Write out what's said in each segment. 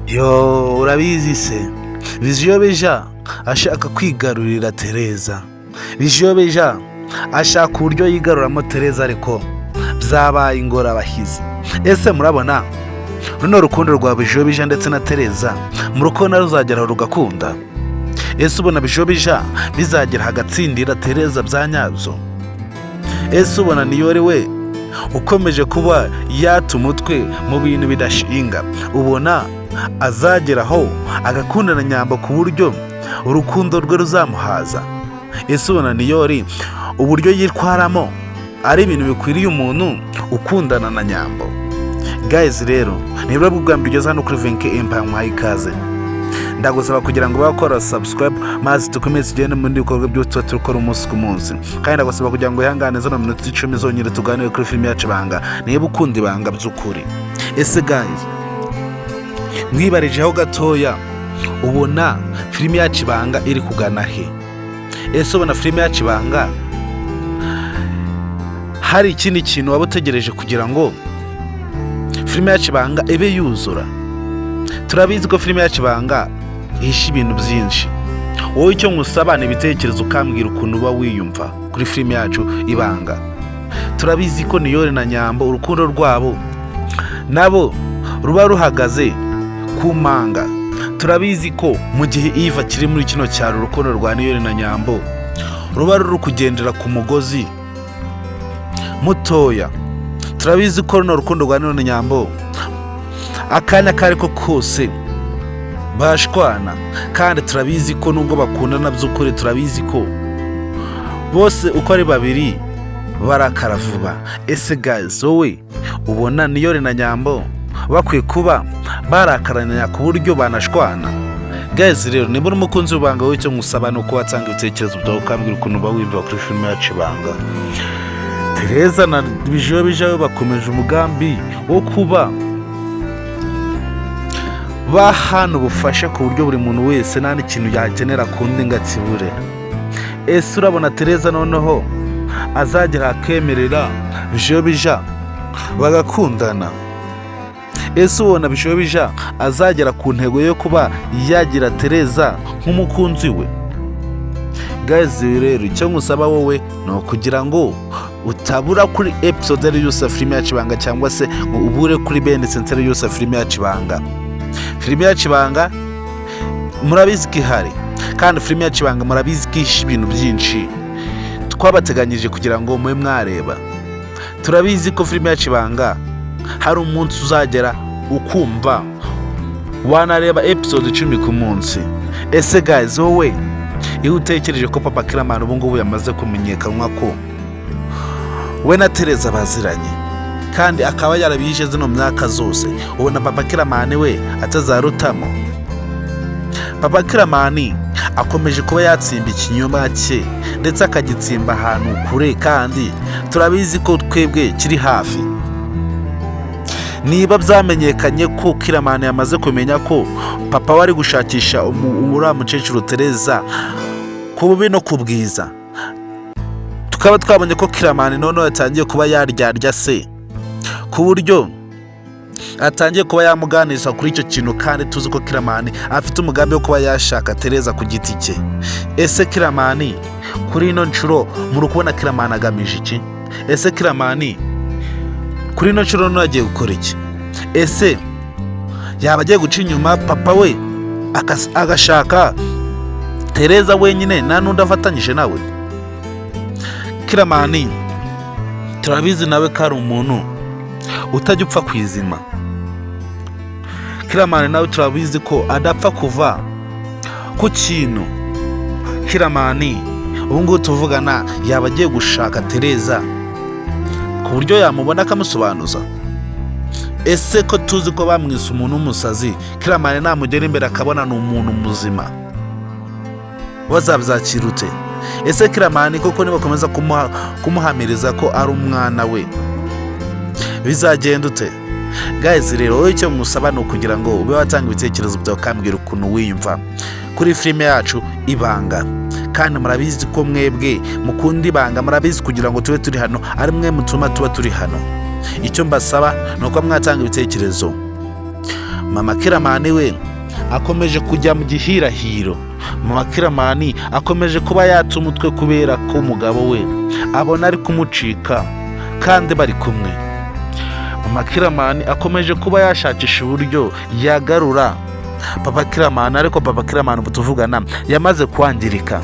Yo, urabizi se, Bijiyobija ashaka kwigarurira Tereza. Bijiyobija ashaka uburyo yigaruramo Tereza, ariko byabaye ingorabahizi. Ese murabona runo rukundo rwa Bijiyobija ndetse na Tereza murukona ruzagera rugakunda? Ese ubona Bijiyobija bizagera hagatsindira Tereza bya nyabyo? Ese ubona Niyori we ukomeje kuba yata umutwe mu bintu bidashinga, ubona azageraho agakundana Nyambo ku buryo urukundo rwe ruzamuhaza? Ese ubona Niyori uburyo yitwaramo ari ibintu bikwiriye umuntu ukundana na Nyambo? Guys, rero nibura bwo bwa mbere ugeze hano kuri Venke Empire, mwaha ikaze. Ndagusaba kugira ngo bakora subscribe maze dukomeze tugende mu bindi bikorwa byose tuba turi gukora umunsi ku munsi. Kandi ndagusaba kugira ngo wihangane zino minota 10 zonyine tuganire kuri filime yacu Ibanga, niba ukunda Ibanga by'ukuri. Ese guys, mwibarijeho gatoya, ubona filime yacu Ibanga iri kugana he? Ese ubona filime yacu Ibanga hari ikindi kintu waba utegereje kugira ngo filime yacu Ibanga ibe yuzura? Turabizi ko filime yacu Ibanga ihishe ibintu byinshi. Wowe icyo nkusaba ni ibitekerezo, ukambwira ukuntu uba wiyumva kuri filime yacu Ibanga. Turabizi ko Niyori na Nyambo urukundo rwabo nabo ruba ruhagaze ku manga. Turabizi ko mu gihe Iva kiri muri kino cyaro, urukundo rwa Niyori na Nyambo ruba ruri kugendera ku mugozi mutoya. Turabizi ko runo rukundo rwa Niyori na Nyambo akanya ako ari ko kose bashwana. Kandi turabizi ko nubwo bakundana by'ukuri, turabizi ko bose uko ari babiri barakara vuba. Ese guys, wowe ubona Niyori na Nyambo bakwiye kuba barakaranya ku buryo banashwana? Guys, rero niba uri umukunzi w'Ibanga, wowe icyo ngusaba ni uko watanga ibitekerezo byawe, ukambwira ukuntu uba wiyumva kuri filime yacu Ibanga. Tereza na Bijiyobija bakomeje umugambi wo kuba bahana ubufasha ku buryo buri muntu wese nta n'ikintu yakenera ku wundi ngo akibure. Ese urabona Tereza noneho azagera akemerera Bijiyobija bagakundana? Ese ubona Bijiyobija azagera ku ntego yo kuba yagira Tereza nk'umukunzi we? Guys, rero icyo ngusaba wowe ni ukugira ngo utabura kuri episode ari yose ya filime yacu Ibanga, cyangwa se ngo ubure kuri bene senseri yose ya filime yacu Ibanga. Filime yacu Ibanga murabizi ko ihari, kandi filime yacu Ibanga murabizi ko ihishe ibintu byinshi twabateganyije kugira ngo mube mwareba. Turabizi ko filime yacu Ibanga hari umunsi uzagera ukumva wanareba episode 10 ku munsi. Ese guys, wowe iyo utekereje ko Papa Kiramani ubu ngubu yamaze kumenyekanwa ko we na Tereza baziranye, kandi akaba yarabije zino myaka zose, ubona Papa Kiramani we atazarutamo? Papa Kiramani akomeje kuba yatsimba ikinyoma cye, ndetse akagitsimba ahantu kure, kandi turabizi ko twebwe kiri hafi. Niba byamenyekanye ko Kiramani yamaze kumenya ko papa we ari gushakisha uriya mukecuru Tereza ku bubi no ku bwiza, tukaba twabonye ko Kiramani noneho yatangiye kuba yaryarya se ku buryo atangiye kuba yamuganiriza kuri icyo kintu, kandi tuzi ko Kiramani afite umugambi wo kuba yashaka Tereza ku giti cye. Ese Kiramani kuri ino nshuro muri kubona Kiramani agamije iki? Ese Kiramani kuri ino nshuro noneho agiye gukora iki? Ese yaba agiye guca inyuma papa we agashaka Tereza wenyine nta n'undi afatanyije nawe? Kiramani turabizi nawe ko ari umuntu utajya upfa kwizima. Kiramani nawe turabizi ko adapfa kuva ku kintu. Kiramani ubu ngubu tuvugana yaba agiye gushaka Tereza ku buryo yamubona akamusobanuza? Ese ko tuzi ko bamwise umuntu w'umusazi, Kiramani namugera imbere akabona ni umuntu muzima, bazabyakira ute? Ese Kiramani koko nibakomeza kumuhamiriza ko ari umwana we, bizagenda ute? Guys, rero wowe icyo musaba ni ukugira ngo ube watanga ibitekerezo byawe, ukambwira ukuntu wiyumva kuri filime yacu Ibanga. Kandi murabizi ko mwebwe mukunda Ibanga, murabizi kugira ngo tube turi hano ari mwe mutuma tuba turi hano. Icyo mbasaba ni uko mwatanga ibitekerezo. Mama Kiramani we akomeje kujya mu gihirahiro. Mama Kiramani akomeje kuba yatsa umutwe kubera ko umugabo we abona ari kumucika kandi bari kumwe. Mama Kiramani akomeje kuba yashakisha uburyo yagarura Papa Kiramani, ariko Papa Kiramani ubu tuvugana yamaze kwangirika.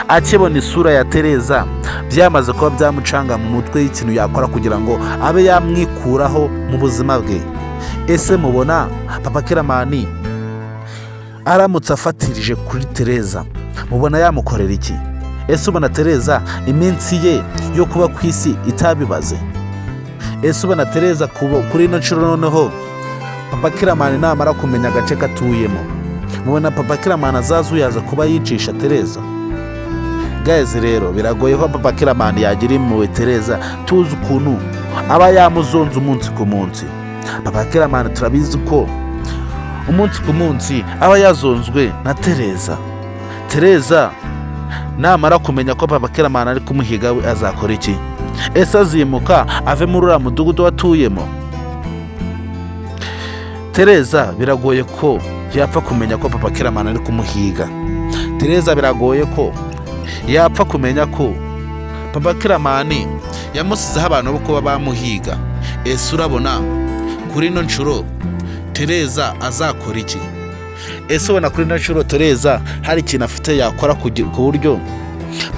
Akibona isura ya Tereza byamaze kuba byamucanga mu mutwe y'ikintu yakora kugira ngo abe yamwikuraho mu buzima bwe. Ese mubona Papa Kiramani aramutse afatirije kuri Tereza, mubona yamukorera iki? Ese ubona Tereza iminsi ye yo kuba ku isi itabibaze? Ese ubona Tereza kuri ino nshuro noneho Papa Kiramani namara kumenya agace katuyemo, mubona Papa Kiramani azazuyaza kuba yicisha Tereza? Guys rero, biragoye ko Papa Kiramani yagira impuhwe Tereza, tuzi ukuntu aba yamuzonze umunsi ku munsi. Papa Kiramani turabizi ko umunsi ku munsi aba yazonzwe na Tereza. Tereza namara kumenya ko Papa Kiramani ari kumuhiga, we azakora iki? Ese azimuka ave muri uriya mudugudu atuyemo? Tereza biragoye ko yapfa kumenya ko Papa Kiramani ari kumuhiga. Tereza biragoye ko yapfa kumenya ko Papa Kiramani yamusizeho abantu bo kuba bamuhiga. Ese urabona kuri ino nshuro Tereza azakora iki? Ese ubona kuri ino nshuro Tereza hari ikintu afite yakora ku buryo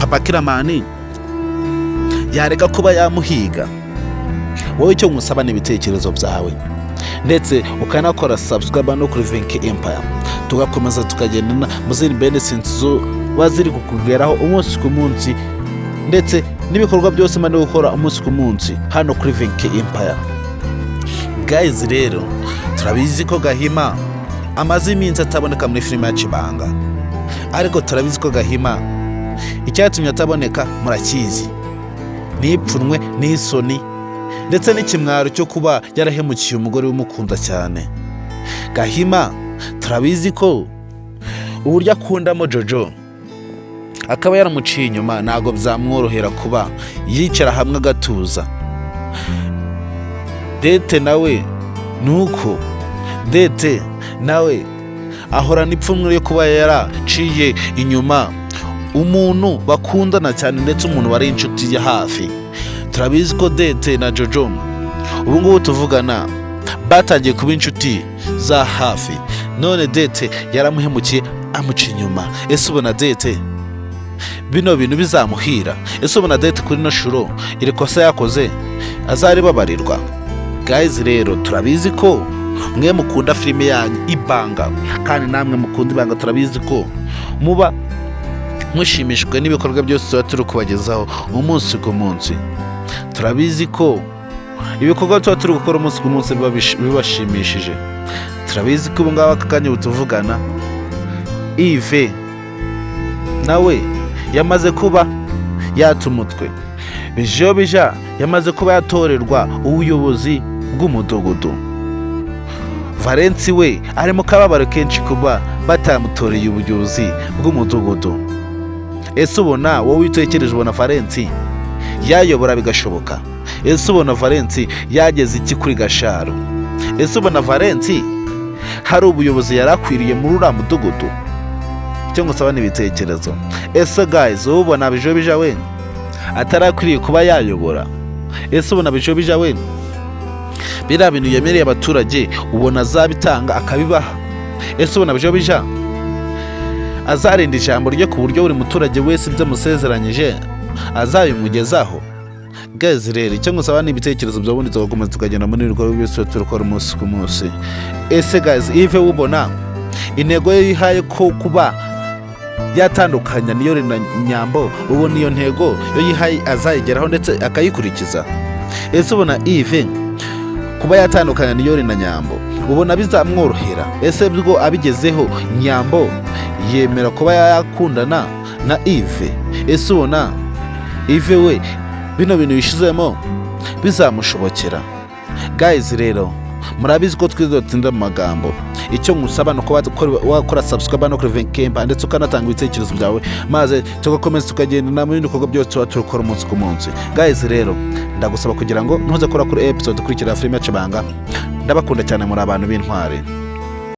Papa Kiramani yareka kuba yamuhiga? Wowe icyo nkusaba ni ibitekerezo byawe, ndetse ukanakora subscribe no kuri Vinki Empire, tugakomeza tukagendana mu zindi benefits zuba ziri kukugeraho umunsi ku munsi, ndetse n'ibikorwa byose mba gukora umunsi ku munsi hano kuri Vinki Empire. Guys rero, turabizi ko Gahima amaze iminsi ataboneka muri filime yacu Ibanga, ariko turabizi ko Gahima icyatumye ataboneka murakizi: n'ipfunwe n'isoni ndetse n'ikimwaro cyo kuba yarahemukiye umugore umukunda cyane. Gahima turabizi ko uburyo akundamo Jojo akaba yaramuciye inyuma, ntabwo byamworohera kuba yicara hamwe agatuza. Dete nawe ni uko, Dete nawe ahorana ipfunwe ryo kuba yaraciye inyuma umuntu bakundana cyane, ndetse umuntu wari inshuti ya hafi. Turabizi ko Dete na Jojo ubu ngubu tuvugana batangiye kuba inshuti za hafi, none Dete yaramuhemukiye amuca inyuma. Ese ubona Dete bino bintu bizamuhira? Ese ubona Dete kuri ino shuro iri kosa yakoze azaribabarirwa? Guys rero, turabizi ko mwe mukunda filime yanyu Ibanga, kandi namwe mukunda Ibanga, turabizi ko muba mushimishijwe n'ibikorwa byose tuba turi kubagezaho umunsi ku munsi. Turabizi ko ibikorwa tuba turi gukora umunsi ku munsi biba bibashimishije. Turabizi ko ubu ngubu aka kanya ubu tuvugana Ive nawe yamaze kuba yata umutwe. Bijobija yamaze kuba yatorerwa ubuyobozi bw'umudugudu. Valensi we ari mu kababaro kenshi kuba batamutoreye ubuyobozi bw'umudugudu. Ese ubona, wowe utekereje, ubona Valensi yayobora bigashoboka? Ese ubona Valensi yageze iki kuri Gasharo? Ese ubona Valensi hari ubuyobozi yari akwiriye muri uriya mudugudu? Icyo ngusaba ni ibitekerezo. Ese guys, wowe ubona Bijobija we atarakwiriye kuba yayobora? Ese ubona Bijobija we biriya bintu yemereye abaturage ubona azabitanga akabibaha? Ese ubona Bijobija azarinda ijambo rye ku buryo buri muturage wese ibyo amusezeranyije azabimugezaho? Guys rero, icyo ngusaba ni ibitekerezo byawe, tugakomeza tukagenda muri ibikorwa byose turikora umunsi ku munsi. Ese guys, Ive ubona intego ye yihaye ko kuba yatandukanya niyo na Nyambo, ubona iyo ntego yo yihaye azayigeraho ndetse akayikurikiza? Ese ubona Ive kuba yatandukanya niyo na Nyambo ubona bizamworohera? Ese bwo abigezeho, Nyambo yemera kuba yakundana na Ive? Ese ubona Ive we bino bintu bishizemo bizamushobokera? Guys rero. Murabizi ko twize dutinda mu magambo. Icyo nkusaba ni uko wakora subscribe no kuri Venkemba, ndetse ukanatanga ibitekerezo byawe, maze tugakomeza tukagendana mu bindi bikorwa byose tuba turikora umunsi ku munsi. Guys, rero ndagusaba kugira ngo ntuze kora kuri episode ikurikira filime yacu Ibanga. Ndabakunda cyane, muri abantu b'intwari.